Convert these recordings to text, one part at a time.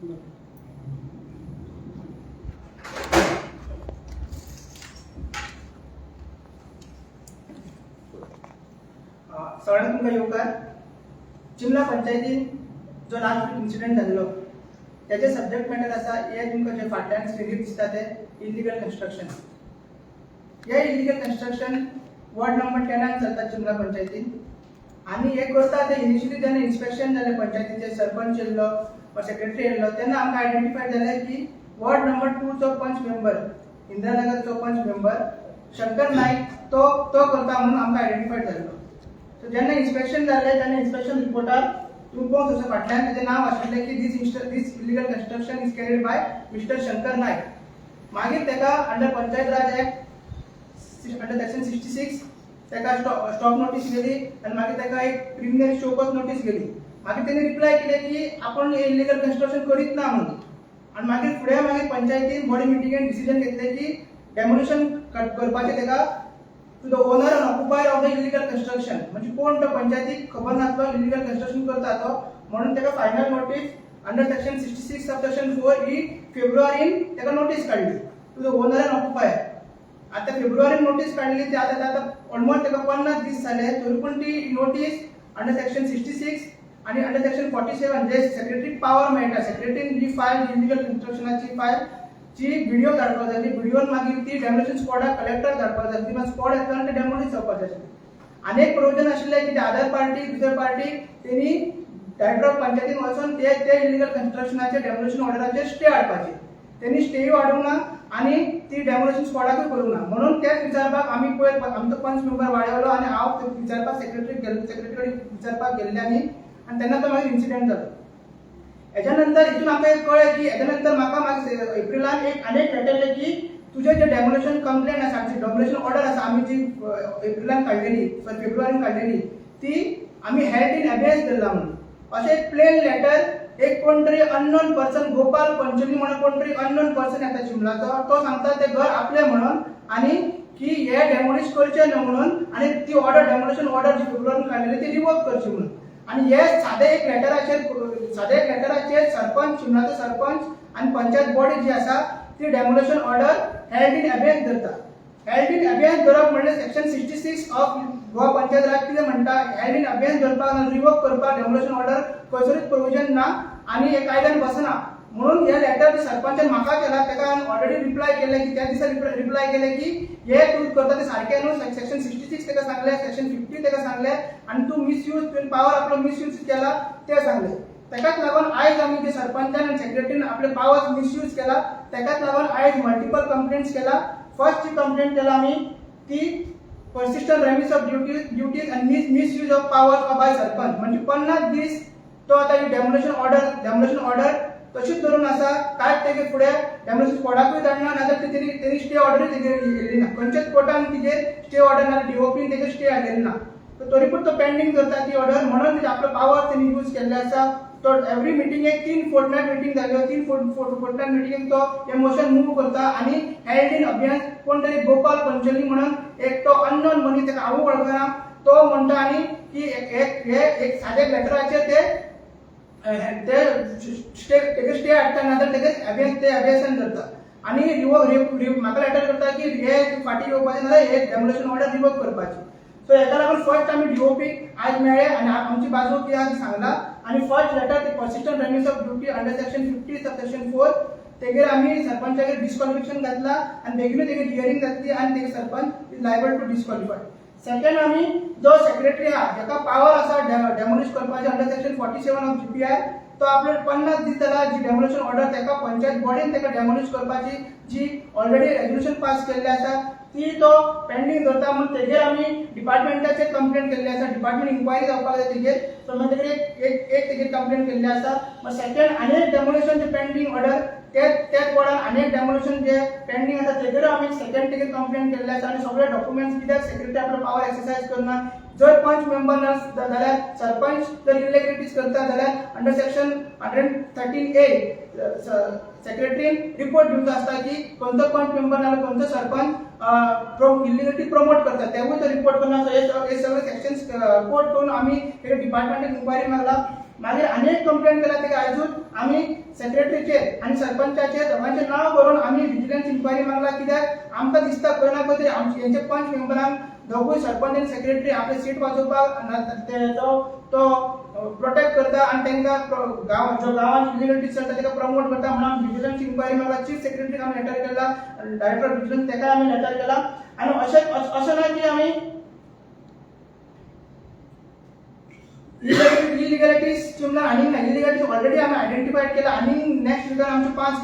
सगळ्यांक तुमकां येवकार. चिमला पंचायतीन जो लास्ट इन्सिडंट जाल्लो, त्याचे सब्जेक्ट मॅटर आसा हे तुमकां जे फाटल्यान स्क्रिनीर दिसता ते इलिगल कन्स्ट्रक्शन. हे इलिगल कन्स्ट्रक्शन वॉर्ड नंबर 10 आन चलता चिमला पंचायतीन आनी हे करता ते इनिशियली जेन्ना इन्स्पेक्शन जालें, पंचायतीचे सरपंच येयल्लो, सेक्रेटरी येयल्लो, तेन्ना आमकां आयडेंटिफाय जालें की वॉर्ड नंबर 2चो पंच मेंबर, इंदिरानगरचो पंच मेंबर शंकर नाईक, तो तो करता म्हणून आमकां आयडेंटिफाय जाल्लो. सो जेन्ना इन्स्पेक्शन जालें, तेन्ना इन्स्पेक्शन रिपोर्टार तुमी पळोवंक शकता, फाटल्यान तेजें नांव आशिल्लें की this illegal construction is carried by Mister Shankar Naik. मागीर तेका under Panchayat Raj Act, under section 66 तेका स्टॉप नोटीस गेली आनी मागीर तेका एक प्रिलिमिनरी शोकॉज नोटीस गेली. मागीर तेणी रिप्लाय केले की आपण हे इलिगल कन्स्ट्रक्शन करीत ना म्हणून. आनी मागीर फुडें मागीर पंचायतीन बॉडी मिटिंगेन डिसिजन घेतलें की डेमोलिशन करपाचें तेका, to the owner and occupier of the illegal construction. म्हणजे कोण तो पंचायतीक खबर नासलो, इलिगल कन्स्ट्रक्शन करता तो म्हणून. तेका final notice under section 66 sub section 4 ही फेब्रुवारीन तेका नोटीस काडली, to the owner and occupier. आता फेब्रुवारीन नोटीस काडली ती आतां आतां ऑलमोस्ट तेका 50 दीस जाले, तरी पूण ती नोटीस अंडर सेक्शन 66 आणि अंडर सेक्शन 47 जे सेक्रेटरीक पावर मेळटा, सेक्रेटरीन ही फायल, इलिगल कन्स्ट्रक्शनाची फायल ची व्हिडिओ धाडपाक जाय. व्हिडिओन मागीर ती डेमोलिशन स्क्वॉडाक, कलेक्टर धाडपाक जाय. ती मागीर स्क्वॉड येतलो आनी ते डेमोलिश जावपाचें आशिल्लें. आनी एक प्रोविजन आशिल्लें की अदर पार्टी, दुसऱ्या पार्टी तेणी डायरेक्टर ऑफ पंचायतीन वचून ते ते इलिगल कन्स्ट्रक्शनाचे डेमोलिशन ऑर्डराचेर स्टे हाडपाची. तेणी स्टेय हाडूंक ना आनी ती डेमोलिशन स्क्वॉडाकूय करूंक ना. म्हणून तेच विचारपाक आमी पयर आमचो पंच मेंबर वाडयलो आनी हांव ते विचारपाक सेक्रेटरी गेल्लो, सेक्रेटरी कडेन विचारपाक गेल्ले. आनी आनी तेन्ना तो मागीर इन्सिडंट जालो. हेच्या नंतर हितून आमकां एक कळ्ळें की हेच्या नंतर म्हाका मागीर एप्रिलान एक आनी एक लेटर येयलें की तुजें जे डेमोलिशन कंप्लेन आसा, आमची डेमोलिशन ऑर्डर आसा, आमी जी एप्रिलान काडलेली, सॉरी, फेब्रुवारीन काडलेली, ती आमी हेल्ड इन अबेयन्स धरला म्हणून. अशें एक प्लेन लेटर एक कोण तरी अननोन पर्सन, गोपाल पंचोली म्हणून कोण तरी अननोन पर्सन येता चिमलाचो, तो सांगता ते घर आपलें म्हणून आनी की हे डेमोलिश करचें न्हू म्हणून आनी ती ऑर्डर, डेमोलिशन ऑर्डर जी फेब्रुवारीन काडलेली ती रिवोक करची म्हणून. आनी हे सादे एक लेटराचेर, सादे एक लेटराचेर सरपंच, चिमलाचो सरपंच आनी पंचायत बॉडी जी आसा ती demolition order held in abeyance धरता. हेल्ड इन अबेयन्स धरप म्हणल्यार section 66 of Goa Panchayat Raj कितें म्हणटा? हेल्ड इन अबेयन्स धरपाक, रिवोक करपाक डेमोलिशन ऑर्डर खंयसरूच प्रोविजन ना आनी हे कायद्यान बसना. म्हणून हे लेटर सरपंचान म्हाका केला, ताका हांवें ऑलरेडी रिप्लाय केलें की त्या दिसा रिप्लाय केलें की हे तूं करता ते सारकें न्हू. सेक्शन 66 ताका सांगलें, सेक्शन 50 ताका सांगलें आनी तूं मिसयूज, तुवें पावर आपलो मिसयूज केला ते सांगलें. ताकाच लागून आयज आमी जे सरपंचान आनी सेक्रेटरीन आपले पावर्स मिसयूज केला, ताकाच लागून आयज मल्टिपल कंप्लेंट्स केला. फर्स्ट जी कंप्लेंट केला आमी ती persistent remiss of duties and misuse of powers by sarpanch. म्हणजे 50 दीस तो आता ही डेमोलिशन ऑर्डर तशीच धरून आसा. कांयच तेगे फुडें डेमोलिशन स्क्वॉडाकूय धाडना, नाजाल्यार तेणी स्टे ऑर्डरूय तेजेर येयली ना. खंयच्याच कोर्टान तिजेर स्टे ऑर्डर ना, डीओपीन तेजेर स्टे हाडलेली ना. तरी पूण तो पेंडींग करता ती ऑर्डर. म्हणून तेजे आपलो पावर तेणी यूज केल्ले आसा. तो एवरी मिटिंगेक, 3 फोर्टनायट मिटींग जाल्यो, 3 फोर्टनायट मिटिंगेक तो हे मोशन मूव करता आनी हेल्ड इन अबेयन्स कोण तरी गोपाल पंचोली म्हणून एक तो अननोन मनीस, ताका हांवूय वळखना, तो म्हणटा आनी की एक हे एक सादे लेटराचेर ते ते स्टे, तेजे स्टे हाडटा, नाजाल्यार तेजे अबेयन्स, ते अबेयन्स करता आनी रिवोक म्हाका लेटर करता की हे फाटीं घेवपाचें, नाजाल्यार हे डेमोलिशन ऑर्डर रिवोक करपाची. सो हेका लागून फर्स्ट आमी डीओपी आयज मेळ्ळे आनी आमची बाजू कितें आहा ती सांगला. आनी फर्स्ट लेटर ते persistent remiss of duty under section 50 sub section 4 तेगेर आमी सरपंचागेर डिस्क्वॉलिफिकेशन घातला आनी बेगीनूच तेगेर हियरींग जातली आनी तेगे sarpanch is liable to disqualify. Second, आमी जो सेक्रेटरी आहा, जेका पावर आसा डेमोलिश करपाचे under section 47 of GPI, तो आपले 50 दीस जाला जी डेमोलिशन ऑर्डर तेका पंचायत बॉडीन तेका डेमोलिश करपाची जी ऑलरेडी रेजोल्युशन पास केल्ले आसा, ती तो पेंडींग दवरता. म्हणून तेजेर आमी डिपार्टमेंटाचेर कंप्लेन केल्ली आसा. डिपार्टमेंट इन्क्वायरी जावपाक जाय तेजेर. सो मागीर तेजेर एक एक एक तेजेर कंप्लेन केल्ली आसा. मागीर सेकंड, आनी एक डेमोलिशन जे पेंडींग ऑर्डर तेच त्याच वॉर्डान आनी एक डेमोलिशन जे पेंडींग आसा, तेजेर आमी सेकंड तेजेर कंप्लेन केल्ले आसा. आनी सगळे डॉक्युमेंट्स, कित्याक सेक्रेटरी आपलो पावर एक्सरसाइज करना? जर पंच मेंबर ना जाल्यार, सरपंच जर इलिगलिटीज करता जाल्यार अंडर सेक्शन 113A सेक्रेटरीन रिपोर्ट दिवचो आसता की खंयचो पंच मेंबर नाल्यार खंयचो सरपंच इलिगलिटी प्रमोट करता, तेवूय तो रिपोर्ट करना. हे सगळे सेक्शन्स कोट करून आमी तेका डिपार्टमेंटाक इन्क्वायरी मागला. मागीर आनी एक कंप्लेन केला तेका आयजूच. आमी सेक्रेटरीचेर आनी सरपंचाचेर दोगांचें नांव बरोवन आमी विजिलन्स इन्क्वायरी मागला. कित्याक आमकां दिसता खंय ना खंय तरी आमचे हेंचे पंच मेंबरांक दोगूय सरपंच आनी सेक्रेटरी आपले सीट वाजोवपाक तो तो प्रोटेक्ट करता आनी तांकां गांव जो गांवांत इलिगलिटी चलता ताका प्रमोट करता म्हणून आमी विजिलन्स इन्क्वायरी मागला. चीफ सेक्रेटरीक आमी लेटर केला, डायरेक्टर ऑफ विजिलन्स ताकाय आमी लेटर केला. आनी अशें अशें ना की आमी इलिगलिटीज चिमला आनी ना, इलिगलिटीज ऑलरेडी आमी आयडेंटिफायड केला आनी नेक्स्ट विकान आमच्यो पांच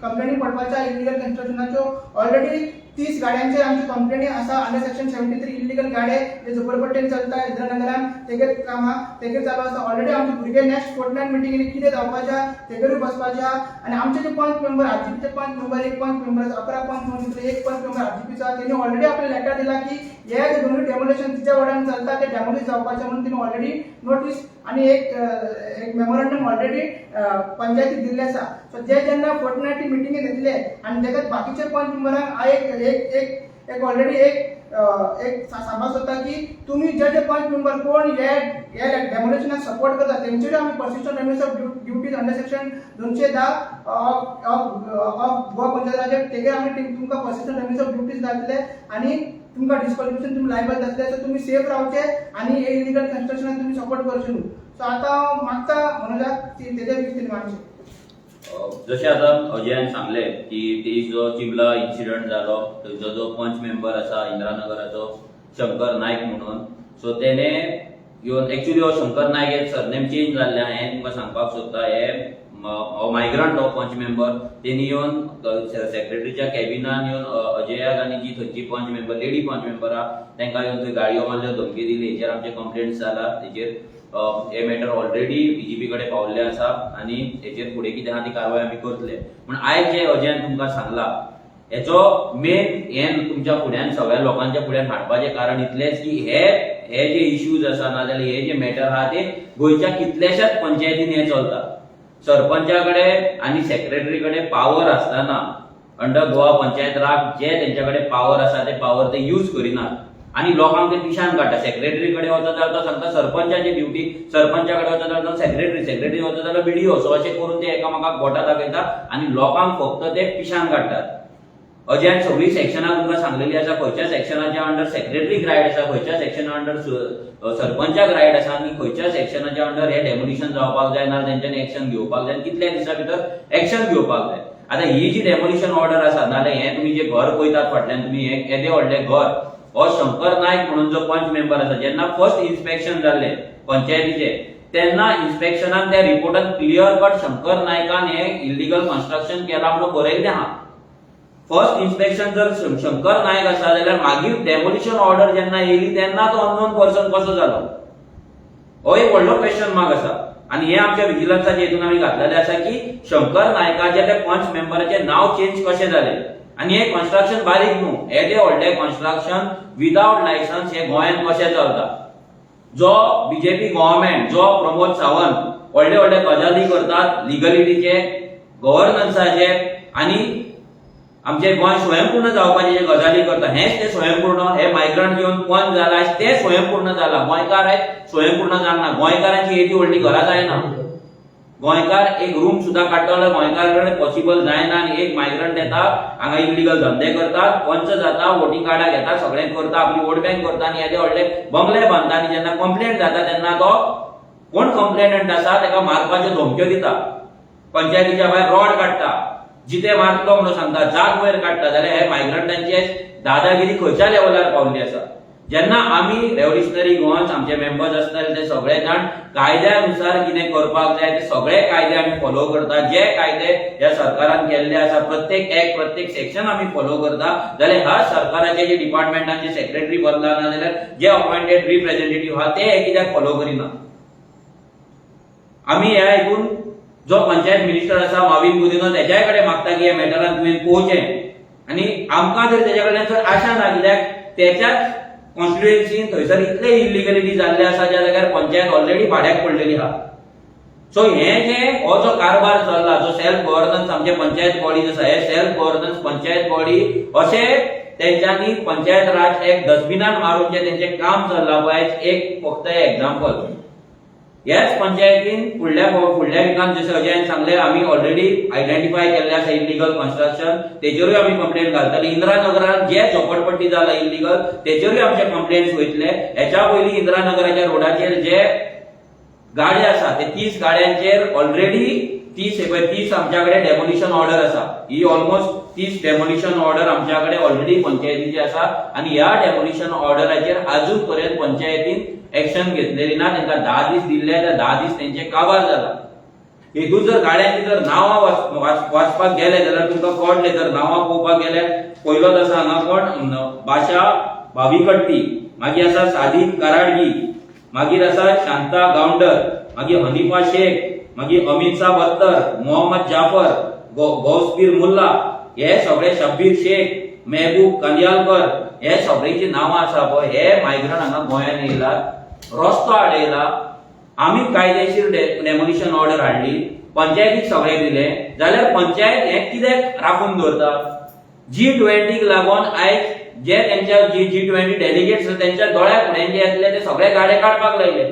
कंप्लेनी पडपाच्या इलिगल कन्स्ट्रक्शनाच्यो. ऑलरेडी 30 गाड्यांचेर आमच्यो कंप्लेनी आसा अंडर सेक्शन 73. इलिगल गाडे जे झोपडपट्टेन चलता इंदिरानगरान, तेगेर काम आहा, तेगेर चालू आसा. ऑलरेडी आमचे भुरगे नेक्स्ट फोर्टनायट मिटिंगेनी कितें जावपाचें तेगेरूय बसपाचें आहा. आनी आमचे जे पंच मेंबर, आरजीपीचे पंच मेंबर, एक पंच मेंबर आसा, 11 पंच मेंबर, एक पंच मेंबर आरजीपीचो आहा, तेणी ऑलरेडी आपलें लेटर दिला की हे जे दोनूय डेमोलिशन तिच्या वॉर्डान चलता ते डेमोलिश जावपाचें म्हणून तिणें ऑलरेडी नोटीस आनी एक मेमोरंडम ऑलरेडी पंचायतीक दिल्लें आसा. सो जे जेन्ना फोर्टनायटी मिटिंगेक घेतले आनी तेका बाकीचे पंच मेंबरांक हांव एक एक एक एक ऑलरेडी एक एक सांगपाक सोदता की तुमी जे जे पंच मेंबर कोण हे हे डेमोलिशनाक सपोर्ट करता तेंचेरूय आमी persistent remiss of duties under section 210 of Goa Panchayat Raj Act तेगेर आमी तुमकां पर्सिस्टंट रेमिस ऑफ ड्युटीज घातले आनी तुमकां डिस्क्वॉलिफिकेशन, तुमी लायबल जातले. सो तुमी सेफ रावचे आनी हे इलिगल कन्स्ट्रक्शनाक तुमी सपोर्ट करचे न्हू. सो आतां हांव मागता मनोजाक की तेजेर कितें मागचें. जशें आतां अजयान सांगलें की ती जो चिंबला इन्सिडंट जालो, थंयचो जो पंच मेंबर आसा इंदिरानगराचो, शंकर नायक म्हणून, सो तेणे येवन, एक्चुअली हो शंकर नायक हे सरनेम चेंज जाल्लें आहा, हें तुमकां सांगपाक सोदता. हे हो मायग्रंट हो पंच मेंबर. तेणी येवन सेक्रेटरीच्या कॅबिनान येवन अजयाक आनी जी थंयची पंच मेंबर, लेडी पंच मेंबर आहा, तांकां येवन थंय गाळयो मारल्यो, धमकी दिली. हेचेर आमचे कंप्लेंट्स जाला. तेचेर हे मॅटर ऑलरेडी डीजीपी कडेन पावल्ले आसा आनी हेचेर फुडें कितें आहा ती कारवाय आमी करतले. पूण आयज जे अजयान तुमकां सांगला, हेचो मेन हे तुमच्या फुड्यान, सगळ्या लोकांच्या फुड्यान हाडपाचें कारण इतलेंच की हे हे जे इश्यूज आसा नाजाल्यार हे जे मॅटर आहा ते गोंयच्या कितल्याशाच पंचायतींनी हे चलता. सरपंचा कडेन आनी सेक्रेटरी कडेन पावर आसतना, अंडर गोवा पंचायत राज जे तेंच्या कडेन पावर आसा ते पावर ते यूज करिनात आनी लोकांक ते पिशान काडटा. सेक्रेटरी कडेन वचत जाल्यार तो सांगता सरपंचाची ड्युटी, सरपंचा कडेन वचत जाल्यार तो सेक्रेटरी, सेक्रेटरी वचत जाल्यार बीडीओ. सो अशें करून ते एकामेकाक बोटां दाखयता आनी लोकांक फक्त ते पिशान काडटात. अजयान सगळीं सेक्शनां तुमकां सांगलेली आसा, खंयच्या सेक्शनाच्या अंडर सेक्रेटरीक रायट आसा, खंयच्या सेक्शना अंडर सरपंचाक रायट आसा आनी खंयच्या सेक्शनाच्या अंडर हे डेमोलिशन जावपाक जाय ना तेंच्यांनी एक्शन घेवपाक जाय आनी कितल्या दिसां भितर एक्शन घेवपाक जाय. आतां ही जी डेमोलिशन ऑर्डर आसा नाजाल्यार हें तुमी जें घर पळयतात फाटल्यान तुमी, हें येदें व्हडलें घर, हो शंकर नायक म्हणून जो पंच मेंबर आसा, जेन्ना फर्स्ट इन्स्पेक्शन जाल्लें पंचायतीचें तेन्ना इन्स्पेक्शनान त्या रिपोर्टान क्लियर कट शंकर नायकान हें इलिगल कन्स्ट्रक्शन केलां म्हणून बरयल्लें आहा. फर्स्ट इन्स्पेक्शन जर शंकर नायक आसा जाल्यार मागीर डेमोलिशन ऑर्डर जेन्ना येयली तेन्ना तो अननोन पर्सन कसो जालो, हो एक व्हडलो क्वेश्चन मार्क आसा. आनी हे आमच्या विजिलन्साच्या हितून आमी घातलेलें आसा की शंकर नायकाचे ते पंच मेंबराचें नांव चेंज कशें जालें. आनी हे कन्स्ट्रक्शन बारीक न्हू, हे जे व्हडलें कन्स्ट्रक्शन विदावट लायसन्स हे गोंयांत कशें चलता. जो बीजेपी गव्हर्मेंट, जो प्रमोद सावंत व्हडले व्हडले गजाली करतात लिगलिटीचे, गव्हर्नन्साचे आनी आमचे गोंय स्वयंपूर्ण जावपाचे जे गजाली करता, हेच ते स्वयंपूर्ण. हे मायग्रंट घेवन पंच जाला ते स्वयंपूर्ण जाला. गोंयकार आयज स्वयंपूर्ण जावंक ना. गोंयकारांची येदी व्हडली घरां जायना. गोंयकार एक रूम सुद्दां काडटलो जाल्यार गोंयकार कडेन पॉसिबल जायना आनी एक मायग्रंट येता हांगा, इलिगल धंदे करतात, पंच जाता, वोटिंग कार्डां घेता, सगळें करता, आपली वोट बँक करता आनी येदे व्हडले बंगले बांदता. आनी जेन्ना कंप्लेंट जाता तेन्ना तो कोण कंप्लेनंट आसा ताका मारपाच्यो धमक्यो दिता, पंचायतीच्या भायर रॉड काडटा, जिते मारतलो म्हणून सांगता, जात वयर काडटा. जाल्यार हे मायग्रंटांचे दादागिरी खंयच्या लेवलार पावल्ली आसा. जेन्ना आमी रेव्होल्युशनरी गोवन्स, आमचे मेंबर्स आसतले ते सगळे जाण कायद्यानुसार कितें करपाक जाय ते सगळे कायदे आमी फॉलो करता. जे कायदे ह्या सरकारान केल्ले आसा, प्रत्येक एक्ट, प्रत्येक सेक्शन आमी फॉलो करता. जाल्यार ह्या सरकाराचे जे डिपार्टमेंटांचे सेक्रेटरी बदला ना जाल्यार जे अपॉइंटेड रिप्रेझेंटेटिव्ह आहा ते हे कित्याक फॉलो करिना? आमी ह्या हितून जो पंचायत मिनिस्टर आसा माविन गुदिन्हो, तेच्याय कडेन मागता की ह्या मॅटरान तुवें पळोवचें आनी आमकां जर तेच्या कडल्यान चड आशा ना, कित्याक तेच्याच कॉन्स्टिट्युएन्सीन थंयसर इतले इलिगलिटी जाल्ले आसा ज्या जाग्यार पंचायत ऑलरेडी भाड्याक पडलेली आहा. सो हे जे हो जो कारभार चल्ला, जो सेल्फ गव्हर्नन्स आमचे पंचायत बॉडीज आसा, हे सेल्फ गव्हर्नन्स पंचायत बॉडी अशें तेंच्यांनी पंचायत राज एक डस्टबिनान मारून जे तेंचें काम चल्लां पळय, एक फक्त एक्झाम्पल. ह्याच पंचायतीन फुडल्या फुडल्या विकान, जशें अजयान सांगलें, आमी ऑलरेडी आयडेंटिफाय केल्ले आसा इलिगल कन्स्ट्रक्शन, तेजेरूय आमी कंप्लेन घालतले. इंदिरा नगरान जे झोपडपट्टी जाला इलिगल, तेजेरूय आमचे कंप्लेन्स वयतले. हेच्या पयलीं इंदिरा नगराच्या रोडाचेर जे गाडे आसा, ते 30 गाड्यांचेर ऑलरेडी 30, हे पळय, 30 आमच्या कडेन डेमोलिशन ऑर्डर आसा. ही ऑलमोस्ट 30 डेमोलिशन ऑर्डर आमच्या कडेन ऑलरेडी पंचायतीची आसा आनी ह्या डेमोलिशन ऑर्डराचेर अजून पर्यंत पंचायतीन एक्शन घेतलेली ना. तांकां 10 दीस दिल्ले, त्या 10 दीस तेंचे काबार जाला. हितून जर गाड्यांची जर नांवां वाचपाक गेले जाल्यार तुमकां कळटलें. जर नांवां पळोवपाक गेले, पयलोच आसा हांगा कोण, बाशा भावीकट्टी, मागीर आसा सादीक कराडगी, मागीर आसा शांता गावंडर, मागीर हनीफा शेख, मागीर अमित बत्तर, मोहम्मद जाफर, गौसपीर मुल्ला, हे सगळे, शब्बीर शेख, मेहबूब कांदियालकर, हे सगळींची नांवां आसा पळय, हे मायग्रंट हांगा गोंयांत येयलात, रस्तो आडयला. आमी कायदेशीर डेमोलिशन ऑर्डर हाडली, पंचायतीक सगळें दिलें, जाल्यार पंचायत हें कित्याक राखून दवरता? जी 20क लागून आयज जे तेंच्या जी 20 डेलिगेट्स तेंच्या दोळ्या फुड्यान जे येतले, ते सगळे गाडे काडपाक लायले.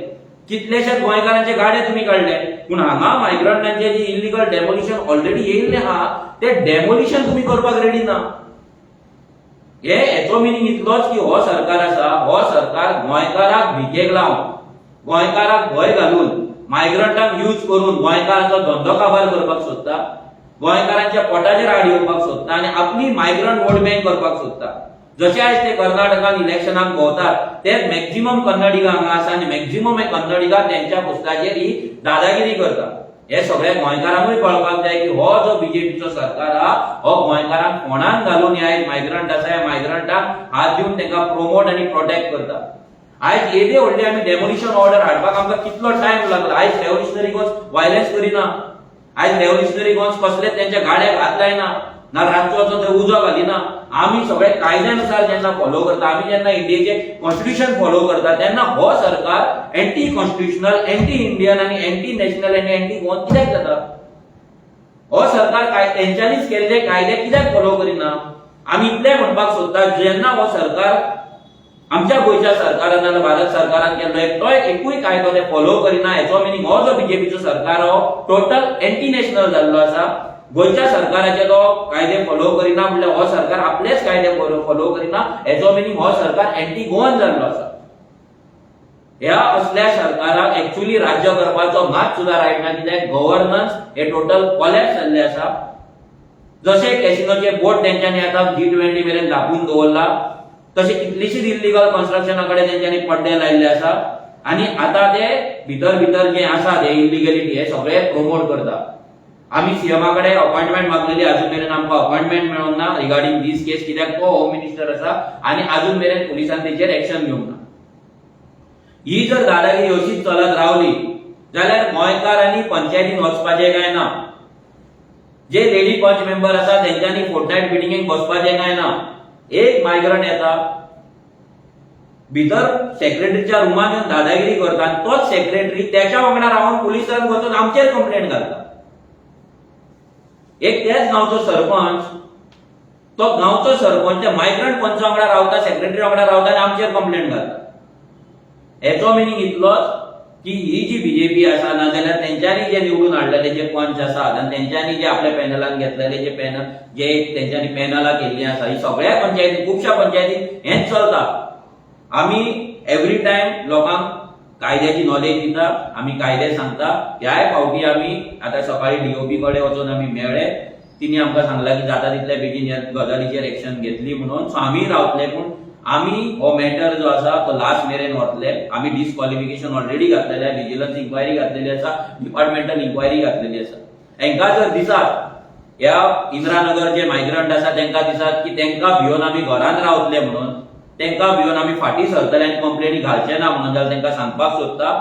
कितलेशेच गोंयकारांचे गाडे तुमी काडले, पूण हांगा मायग्रंटांचे जे इलिगल डेमोलिशन ऑलरेडी येयल्ले आहा, ते डेमोलिशन तुमी करपाक रेडी ना. हे हेचो मिनींग इतलोच की हो सरकार आसा, हो सरकार गोंयकाराक भिकेक लावन, गोंयकाराक भंय घालून, मायग्रंटांक यूज करून गोंयकारांचो धंदो काबार करपाक सोदता, गोंयकारांच्या पोटाचेर आड येवपाक सोदता आनी आपली मायग्रंट वोट बँक करपाक सोदता. जशे आयज ते कर्नाटकान इलेक्शनाक भोंवतात, ते मॅक्झिमम कन्नडिगा हांगा आसा आनी मॅक्झिमम हे कन्नडिगा तेंच्या पुस्ताचेर ही दादागिरी करता. हे सगळे गोंयकारांकूय कळपाक जाय की हो जो बीजेपीचो सरकार आहा, हो गोंयकारांक फोंडान घालून हे आयज मायग्रंट आसा, ह्या मायग्रंटांक हात दिवन तांकां प्रोमोट आनी प्रोटेक्ट करता. आयज येदे व्हडले आमी डेमोलिशन ऑर्डर हाडपाक आमकां कितलो टायम लागला. आयज रेव्होल्युशनरी गोवन्स व्हायलन्स करिना, आयज रेव्होल्युशनरी गोवन्स कसलेच तेंच्या गाड्याक हात लायना ना रातचो वचोन थंय उजो घालिना. आमी सगळे कायद्यानुसार जेन्ना फॉलो करता, आमी जेन्ना इंडियेचे कॉन्स्टिट्युशन फॉलो करता, तेन्ना हो सरकार एंटी कॉन्स्टिट्युशनल, एंटी इंडियन आनी एंटी नॅशनल आनी एंटी गोवन कित्याक जाता? हो सरकार काय तेंच्यांनीच केल्ले कायदे कित्याक फॉलो करिना? आमी इतलें म्हणपाक सोदता, जेन्ना हो सरकार आमच्या गोंयच्या सरकारान नाजाल्यार भारत सरकारान केल्लो एकटोय एकूय कायदो ते फॉलो करिना, हेचो मिनींग हो जो बीजेपीचो सरकार हो टोटल एंटी नॅशनल जाल्लो आसा. गोंयच्या सरकाराचे तो कायदे फॉलो करिना म्हणल्यार हो सरकार आपलेच कायदे फॉलो करिना, हेचो मिनींग हो सरकार एंटी गोवन जाल्लो आसा. ह्या असल्या सरकाराक एक्चुअली राज्य करपाचो मात सुद्दां रायट ना, कित्याक गव्हर्नन्स हे टोटल कोलॅप्स जाल्ले आसा. जशे कॅसिनोचे बोट तेंच्यांनी आतां जी 20 मेरेन धापून दवरला, तशें कितलीशीच इल्लिगल कन्स्ट्रक्शना कडेन तेंच्यांनी पड्डे लायल्ले आसा आनी आतां ते भितर भितर जे आसा ते इल्लिगलिटी हे सगळे प्रोमोट करता. आमी सीएमा कडेन अपॉइंटमेंट मागलेली, अजून मेरेन आमकां अपॉइंटमेंट मेळोंक ना रिगार्डिंग दीस केस, कित्याक तो होम मिनिस्टर आसा आनी अजून मेरेन पुलिसान तेचेर एक्शन घेवंक ना. ही जर दादागिरी अशीच चलत रावली जाल्यार गोंयकारांनी पंचायतीन वचपाचें काय ना? जे लेडी पंच मेंबर आसा, तेंच्यांनी फोर्टनायट मिटिंगेक बसपाचें काय ना? एक मायग्रंट येता भितर, सेक्रेटरीच्या रुमान येवन दादागिरी करता आनी तोच सेक्रेटरी त्याच्या वांगडा रावन पुलिसांक वचून आमचेर कंप्लेंट घालता. एक त्याच गांवचो सरपंच, तो गांवचो सरपंच त्या मायग्रंट पंचा वांगडा रावता, सेक्रेटरी वांगडा रावता आनी आमचेर कंप्लेंट घालता. हेचो मिनींग इतलोच की ही जी बीजेपी आसा, नाजाल्यार तेंच्यांनी जे निवडून हाडलेले जे पंच आसात आनी तेंच्यांनी जे आपल्या पॅनलान घेतलेले जे पॅनल, जे तेंच्यांनी पॅनलां केल्लीं आसा, ही सगळ्या पंचायती, खुबश्या पंचायतीन हेंच चलता. आमी एवरी टायम लोकांक कायद्याची नॉलेज दिता, आमी कायदे सांगता. ह्याय फावटी आमी आतां सकाळी डीओपी कडेन वचून आमी मेळ्ळे. तिणी आमकां सांगलां की जाता तितल्या बेगीन ह्या गजालीचेर एक्शन घेतली म्हणून. सो आमी रावतले, पूण आमी हो मॅटर जो आसा तो लास्ट मेरेन वतले. आमी डिस्क्वॉलिफिकेशन ऑलरेडी घातलेले, विजिलन्स इन्क्वायरी घातलेली आसा, डिपार्टमेंटल इन्क्वायरी घातलेली आसा. हेंकां जर दिसात, ह्या इंदिरानगर जे मायग्रंट आसा तेंकां दिसात की तेंकां भियोन आमी घरान रावतले म्हणून, तेंकां भियोन आमी फाटीं सरतले आनी कंप्लेनी घालचे ना म्हणून, जाल्यार तेंकां सांगपाक सोदता,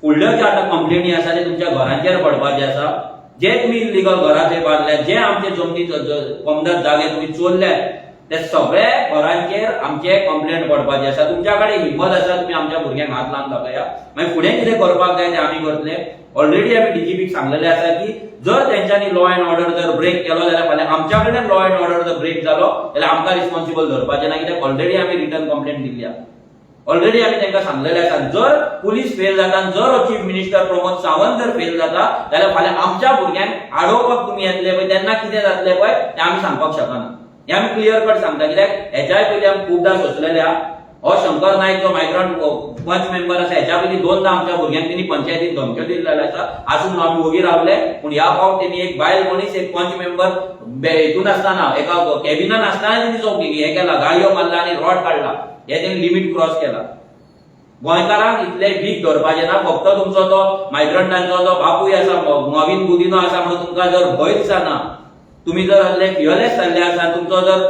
फुडल्यो ज्यो आतां कंप्लेनी आसा ते तुमच्या घरांचेर पडपाचे आसा. जे तुमी इल्लिगल घरां थंय बांदल्यात, जे आमचे जमनी कोमदाद जागे तुमी चोरल्यात, ते सगळे घरांचेर आमचे कंप्लेंट पडपाचे आसा. तुमच्या कडेन हिंमत आसा, तुमी आमच्या भुरग्यांक हात लावन दाखया. मागीर फुडें कितें करपाक जाय तें आमी करतले. ऑलरेडी आमी डीजीपीक सांगलेलें आसा की जर तेंच्यांनी लॉ अँड ऑर्डर जर ब्रेक केलो जाल्यार, फाल्यां आमच्या कडल्यान लॉ अँड ऑर्डर जर ब्रेक जालो जाल्यार आमकां रिस्पॉन्सिबल धरपाचें ना, कित्याक ऑलरेडी आमी रिटन कंप्लेंट दिल्ली आसा. ऑलरेडी आमी तांकां सांगलेले आसा, जर पुलीस फेल जाता आनी जर हो चीफ मिनिस्टर प्रमोद सावंत जर फेल जाता जाल्यार फाल्यां आमच्या भुरग्यांक आडोवपाक तुमी येतले पळय तेन्ना कितें जातलें पळय तें आमी सांगपाक शकना. हें आमी क्लियर कट सांगता, कित्याक हेच्याय पयलीं आमी खुबदां सोंसलेले आहा. हो शंकर नायक जो मायग्रंट पंच मेंबर आसा, हेच्या पयलीं दोनदां आमच्या भुरग्यांक तेणी पंचायतीन धमक्यो दिल्लेल्यो आसा. आसून म्हणून आमी वोगी रावले, पूण ह्या फावट तेणी एक बायल मनीस, एक पंच मेंबर हितून आसतना, एका कॅबिनान आसतना तेणी जो हें केला, गाळयो मारला आनी रॉड काडला, हे तेणी लिमीट क्रॉस केला. गोंयकारांक इतले वीक धरपाचें ना. फक्त तुमचो तो मायग्रंटांचो जो बापूय आसा, मॉविन गुदिन्हो आसा म्हणून तुमकां जर भंय दिसना, तुमी जर असले फियरलेस जाल्ले आसा, तुमचो जर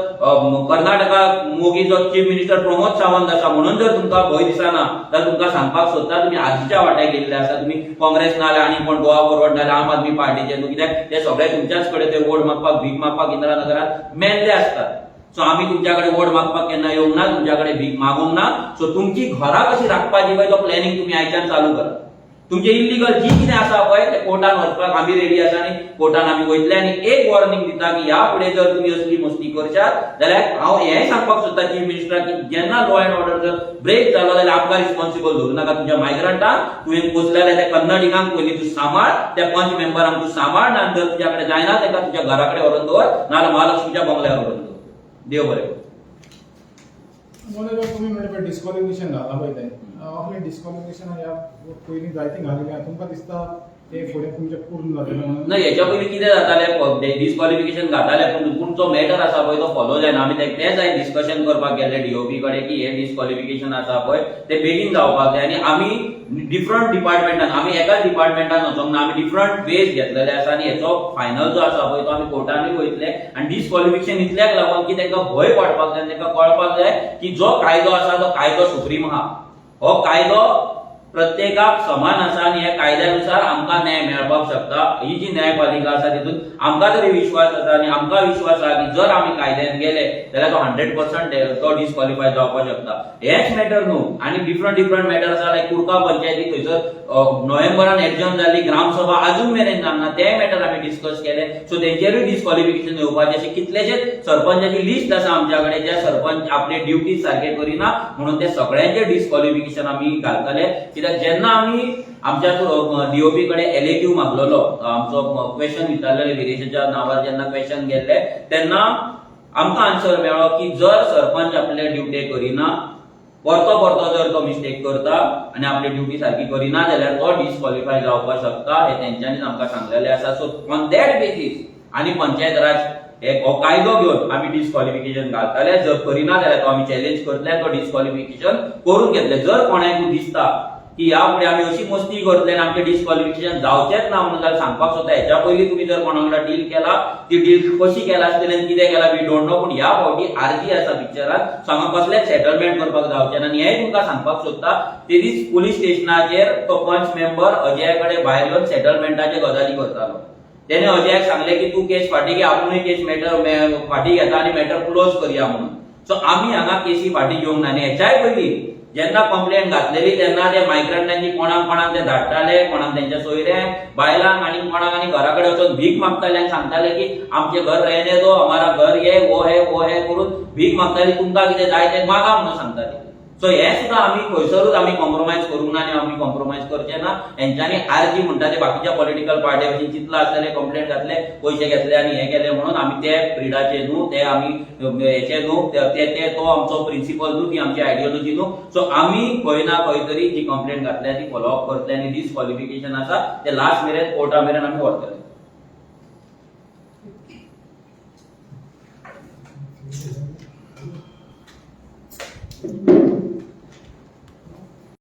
कर्नाटका मोगी जो चीफ मिनिस्टर प्रमोद सावंत आसा म्हणून जर तुमकां भंय दिसना जाल्यार तुमकां सांगपाक सोदता, तुमी आजीच्या वाट्याक गेल्ले आसा. तुमी काँग्रेस ना जाल्यार आनी कोण गोवा फॉरवर्ड, ना जाल्यार आम आदमी पार्टीचे न्हू, कित्याक ते सगळे तुमच्याच कडेन ते वोट मागपाक, भीक मागपाक इंदिरा नगरात मेल्ले आसतात. सो आमी तुमच्या कडेन वोट मागपाक केन्ना येवंक ना, तुमच्या कडेन भीक मागूंक ना. सो तुमची घरां कशी राखपाची पळय तो प्लॅनिंग तुमी आयच्यान चालू करा. तुमचे इल्लिगल जी कितें आसा पळय ते कोर्टान वचपाक आमी रेडी आसा आनी कोर्टान आमी वयतले. आनी एक वॉर्निंग दिता की ह्या फुडें जर तुमी असली मस्ती करशात जाल्यार हांव हेंय सांगपाक सोदता चीफ मिनिस्टराक की जेन्ना लॉ एंड ऑर्डर जर ब्रेक जालो जाल्यार आमकां रिस्पॉन्सिबल धरूं नाका. तुमच्या मायग्रंटांक तुवें पोसलेले त्या कन्नडिगांक पयलीं तूं सांबाळ, त्या पंच मेंबरांक तूं सांबाळ. ना जर तुज्या कडेन जायना ताका तुज्या घरा कडेन व्हरून दवर, नाजाल्यार महालक्ष्मीच्या बंगल्यार व्हरून दवर. देव बरें करूं. मोने, तुमी म्हणलें पळय डिस्क्वॉलिफिकेशन घालां पळय तें, आपलें डिस्क्वॉलिफिकेशन ह्या पयलीं जायतीं घालिल्लीं आहा. तुमकां दिसता ते फुडें तुमचें पूर्ण जातलें म्हणून? ना, हेच्या पयलीं कितें जातालें, डिस्क्वॉलिफिकेशन घाताले, पूण पूण जो मॅटर आसा पळय तो फॉलो जायना. आमी तेच आयज डिस्कशन करपाक गेल्ले डीओपी कडेन की हे डिस्क्वॉलिफिकेशन आसा पळय ते बेगीन जावपाक जाय. आनी आमी डिफरंट डिपार्टमेंटान, आमी एकाच डिपार्टमेंटान वचोंक ना, आमी डिफरंट वेज घेतलेले आसा. आनी हेचो फायनल जो आसा पळय तो आमी कोर्टानूय वयतले. आनी डिस्क्वॉलिफिकेशन इतल्याक लागून की तांकां भंय पडपाक जाय आनी तांकां कळपाक जाय की जो कायदो आसा तो कायदो सुप्रीम आहा. हो कायदो प्रत्येकाक समान आसा आनी ह्या कायद्यानुसार आमकां न्याय मेळपाक शकता. ही जी न्यायपालिका आसा तितून आमकां तरी विश्वास आसा आनी आमकां विश्वास आहा की जर आमी कायद्यान गेले जाल्यार तो 100% तो डिस्क्वॉलिफाय जावपाक शकता. हेच मॅटर न्हू, आनी डिफरंट डिफरंट मॅटर आसा. लायक कुडका पंचायती, थंयसर नोव्हेंबरान एडजर्न जाल्ली ग्रामसभा अजून मेरेन जावंक ना, ते मॅटर आमी डिस्कस केले. सो तेंचेरूय डिस्क्वॉलिफिकेशन येवपाचें. अशें कितलेशेच सरपंचाची लिस्ट आसा आमच्या कडेन, ज्या सरपंच आपले ड्युटीज सारके करिना म्हणून ते सगळ्यांचे डिस्क्वॉलिफिकेशन आमी घालतले. कित्याक जेन्ना आमी आमच्या डीओपी कडेन एलएक्यू मागलेलो, आमचो क्वेश्चन विचारलेले, विरेशाच्या नांवार जेन्ना क्वेश्चन गेल्ले तेन्ना आमकां आन्सर मेळ्ळो की जर सरपंच आपले ड्युटी करिना, परतो परतो जर तो मिस्टेक करता आनी आपली ड्युटी सारकी करिना जाल्यार तो डिस्क्वॉलिफाय जावपाक शकता, हे तेंच्यांनीच आमकां सांगलेलें आसा. सो ऑन that basis आनी पंचायत राज हे हो कायदो घेवन आमी डिस्क्वॉलिफिकेशन घालतले. जर करिना जाल्यार तो आमी चॅलेंज करतले, तो डिस्क्वॉलिफिकेशन करून घेतले. जर कोणाकूय दिसता की ह्या फुडें आमी अशी मस्ती करतले आनी आमचें डिस्क्वॉलिफिकेशन जावचेंच ना म्हणून जाल्यार सांगपाक सोदता, हेच्या पयलीं तुमी जर कोणा वांगडा डील केला, ती डील कशी केला आसतली आनी कितें केला we don't know, पूण ह्या फावटी आरजी आसा पिक्चरान, सो हांगा कसलेंच सेटलमेंट करपाक जावचें ना. आनी हेंय तुमकां सांगपाक सोदता, ते दीस पुलीस स्टेशनाचेर तो पंच मेंबर अजया कडेन भायर येवन सेटलमेंटाचे गजाली करतालो. तेणे अजयाक सांगलें की तूं केस फाटीं घे, आपुणूय केस मॅटर फाटीं घेता आनी मॅटर क्लोज करया म्हणून. सो आमी हांगा केसी फाटीं घेवंक ना. आनी हेच्याय पयलीं जेन्ना कंप्लेन घातलेली तेन्ना ते मायग्रंटांनी कोणाक कोणाक ते धाडटाले, कोणाक तेंच्या सोयऱ्यांक, बायलांक आनी कोणाक, आनी घरा कडेन वचून भीक मागताले आनी सांगताले की आमचे घर रहने दो, हमारा घर ये वो है वो है करून भीक मागताले, तुमकां कितें जाय तें मागा म्हणून सांगताले. सो हे सुद्दां आमी खंयसरूच आमी कॉम्प्रोमायज करूंक ना आनी आमी कॉम्प्रोमायज करचे ना. हेंच्यांनी आरजी म्हणटा ते बाकीच्या पॉलिटिकल पार्टी भशेन चिंतला आसतलें, कंप्लेंट घातले, पयशे घेतले आनी हे केले म्हणून. आमी ते ब्रिडाचे न्हू, ते आमी हेचे न्हू, ते ते तो आमचो प्रिंसिपल न्हू, ती आमची आयडियोलॉजी न्हू. सो आमी खंय ना खंय तरी जी कंप्लेंट घातल्या ती फॉलो अप करतले आनी डिस्क्वॉलिफिकेशन आसा ते लास्ट मेरेन, कोर्टा मेरेन आमी व्हरतले.